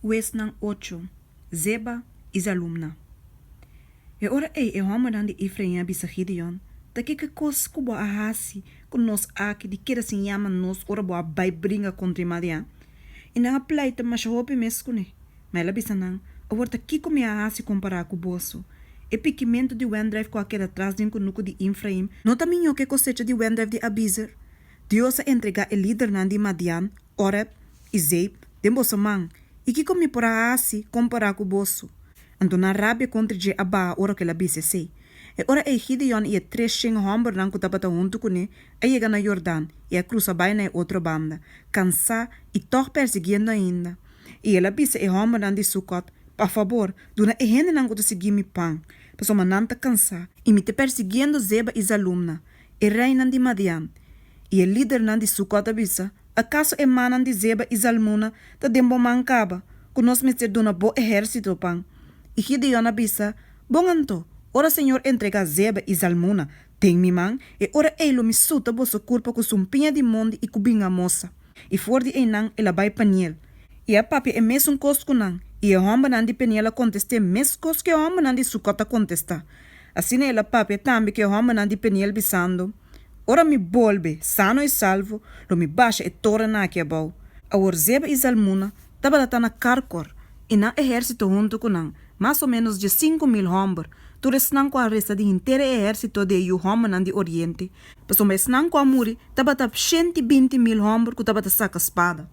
Huesnan ocho, Zeba i Zalumna. E ora ei e hòmbernan di Efrain a bisa Gideon, Ta kiko e kos ku bo a hasi ku nos aki di keda sin yama nos ora bo a bai bringa kontra e Madian? I nan a pleita masha hopi mes kuné. Ma el a bisa nan, Awor ta kiko mi a hasi kompará ku boso? E pikimentu di wendrùif ku a keda tras den kunuku di Efrain no ta mihó ku e kosecha di wendrùif di Abizer? Dios a entregá e lidernan di Madian Oreb i Zeeb den boso man, i kiko mi por a hasi kompará ku boso? Anto nan rabia kontra dje a baha ora ku el a bisa esei. E ora ei Gideon i e 300 hòmbernan ku tabata huntu kuné a yega na Yordan i a krusa bai na e otro banda, kansá i tòg persiguiendo ainda. I el a bisa e hòmbernan di Sukòt, Pa fabor, duna e hendenan ku ta sigui mi pan, pasobra nan ta kansá, i mi ta persiguiendo Zeba i Zalumna, e reinan di Madian. I e lidernan di Sukòt a bisa, Akaso e mannan di Zeba i Zalmuna ta den bo man kaba, ku nos mester duna bo ehérsito pan? I Gideon a bisa, Bon anto, ora señor entregá Zeba i Zalmuna den mi man, e ora ei lo mi suta boso kurpa ku sumpiña di mondi i ku bingamosa. I for di einan el a bai Peniel, i a papia e mesun kos ku nan, i e hòmbernan di Peniel a kontest'é meskos ku e hòmbernan di Sukòt a kontestá. Asina el a papia tambe ku e hòmbernan di Peniel, bisando, Ora mi bolbe sano i salvo, lo mi basha e torennan aki abou. Awor Zeba i Zalmuna tabata ta na Karkor, i nan ehérsito huntu ku nan, mas o ménos 15,000 hòmber, tur esnan ku a resta di henter e ehérsito di e yu hòmbernan di oriente, pasobra esnan ku a muri tabata 120,000 hòmber ku tabata saka spada.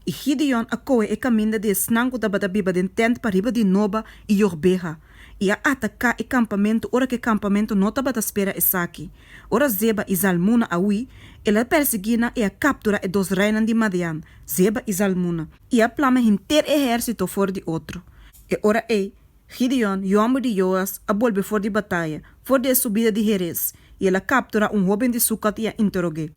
I Gideon a kohe e kaminda di esnan ku tabata biba den tènt pariba di Noba i Yogbeha, i a ataká e kampamentu ora ku e kampamentu no tabata spera esaki. Ora Zeba i Zalmuna a hui, el a persiguí nan i a kapturá e dos reinan di Madian, Zeba i Zalmuna, i a plama henter e ehérsito for di otro. E ora ei, Gideon, yu hòmber di Joas, a bolbe for di bataya, for di e subida di Heres, i el a kapturá un hóben di Sukòt i a interog'é.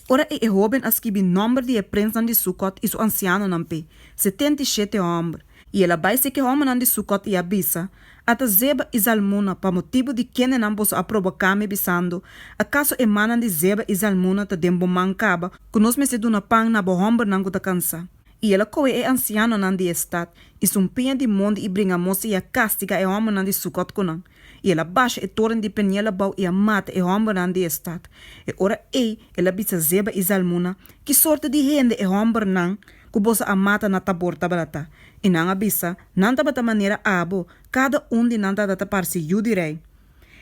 Ora ei e hóben a skibi nòmber di e prensnan di Sukòt i su ansianonan p'e, 77 hòmber. I el a bai seka e hòmbernan di Sukòt i a bisa, Ata Zeba i Zalmuna, pa motibu di kendenan boso a proboká mi, bisando, Akaso e mannan di Zeba i Zalmuna ta den bo man kaba, ku nos mester duna pan na bo hòmbernan ku ta kansá? I el a kohe e ansianonan di e stat, i sumpiña di mondi i bringamosa i a kastigá e hòmbernan di Sukòt ku nan. I el a basha e toren di Peniel abou i a mata e hòmbernan di e stat. E ora ei el a bisa Zeba i Zalmuna, Ki sorto di hende e hòmbernan ku boso a mata na Tabor tabata ta? I nan a bisa, Nan tabata manera abo, kada un di nan tabata parse yu di rei.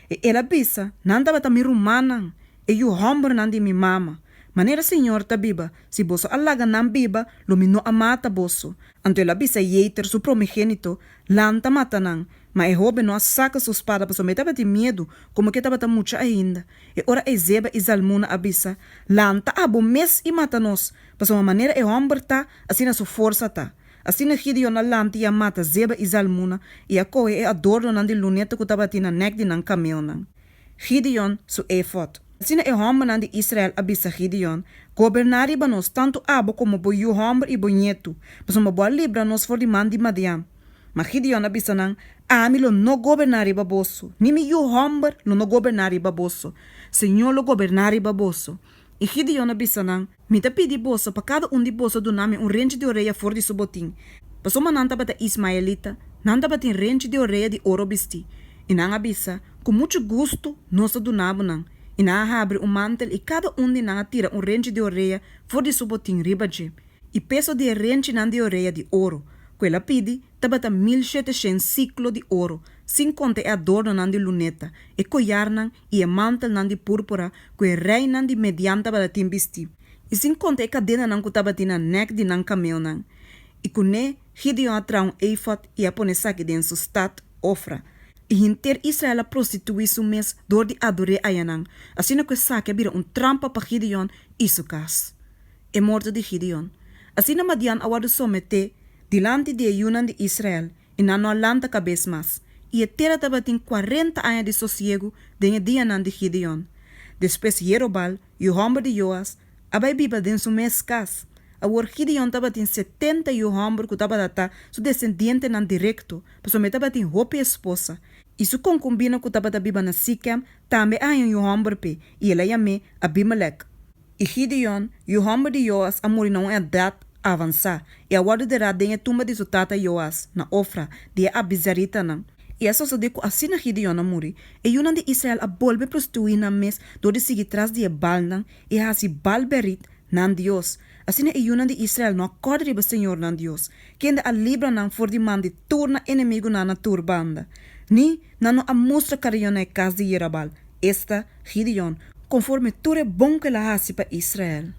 I el a bisa, Nan tabata mi rumannan, e yu hòmbernan di mi mama. Manera señor ta biba, si boso a laga nan biba, lo mi no a mata boso. Anto el a bisa Jeter, su promigénito, Lanta mata nan. Ma e hóben no a saka su spada pasobra e tabatin miedu, komo ku e tabata mucha ainda. E ora ei Zeba i Zalmuna a bisa, Lanta abo mes i mata nos, pasobra manera e hòmber ta, asina su forsa ta. Asina Gideon a lanta i a mata Zeba i Zalmuna i a kohe e adornonan di luneta ku tabatin na nèk di nan kamelnan. Gideon su efòd. Asina e hòmbernan di Israel a bisa Gideon, Goberná riba nos, tantu abo komo bo yu hòmber i bo ñetu, pasobra bo a libra nos for di man di Madian. Ma Gideon a bisa nan, Ami lo no goberná riba boso, ni mi yu hòmber lo no goberná riba boso. Señor lo goberná riba boso. I Gideon a bisa nan, Mi ta pidi boso pa kada un di boso duna mi un renchi di orea for di su botin. Pasobra nan tabata ismaelita, nan tabatin renchi di orea di oro bistí. I nan a bisa, Ku muchu gustu nos ta duna bo nan. I nan a habri un mantel i kada un di nan a tira un renchi di orea for di su botin riba dje. I peso di e renchinan di orea di oro, ku el a pidi, tabata 1700 siklo di oro, sin konta e adornonan di luneta, e koyarnan i e mantelnan di púrpura ku e reinan di Median tabatin bistí, i sin konta e kadenanan ku tabatin na nèk di nan kamelnan. I kuné Gideon a traha un efòd i a pone esaki den su stat, Ofra. I henter Israel a prostituí su mes dor di ador'é ayanan, asina ku esaki a bira un trampa pa Gideon i su kas. E morto di Gideon. Asina Madian a wòrdu someté dilanti di e yunan di Israel, i nan no a lanta kabes mas. I e tera tabatin 40 aña di sosiegu den e dianan di Gideon. Despues Jerobal, yu hòmber di Joas, a bai biba den su mes kas. Awor Gideon tabatin 70 yu hòmber ku tabata ta su desendientenan direkto, pasobra e tabatin hopi esposa. I su konkubina ku tabata biba na Sikem tambe a haña un yu hòmber p'e, i el a yam'é Abimelek. I Gideon, yu hòmber di Joas, a muri na un edat avansá, i a wòrdu derá den e tumba di su tata Joas, na Ofra, di e abizeritanan. I a sosodé ku asina Gideon a muri, e yunan di Israel a bolbe prostituí nan mes dor di sigui tras di e Baalnan i a hasi Baal-berit nan dios. Asina e yunan di Israel no a kòrda riba señor nan Dios, kende a libra nan for di man di tur nan enemigunan na tur banda, ni nan no a mustra kariño na e kas di Yerabal, esta, Gideon, konforme tur e bon ku el a hasi pa Israel.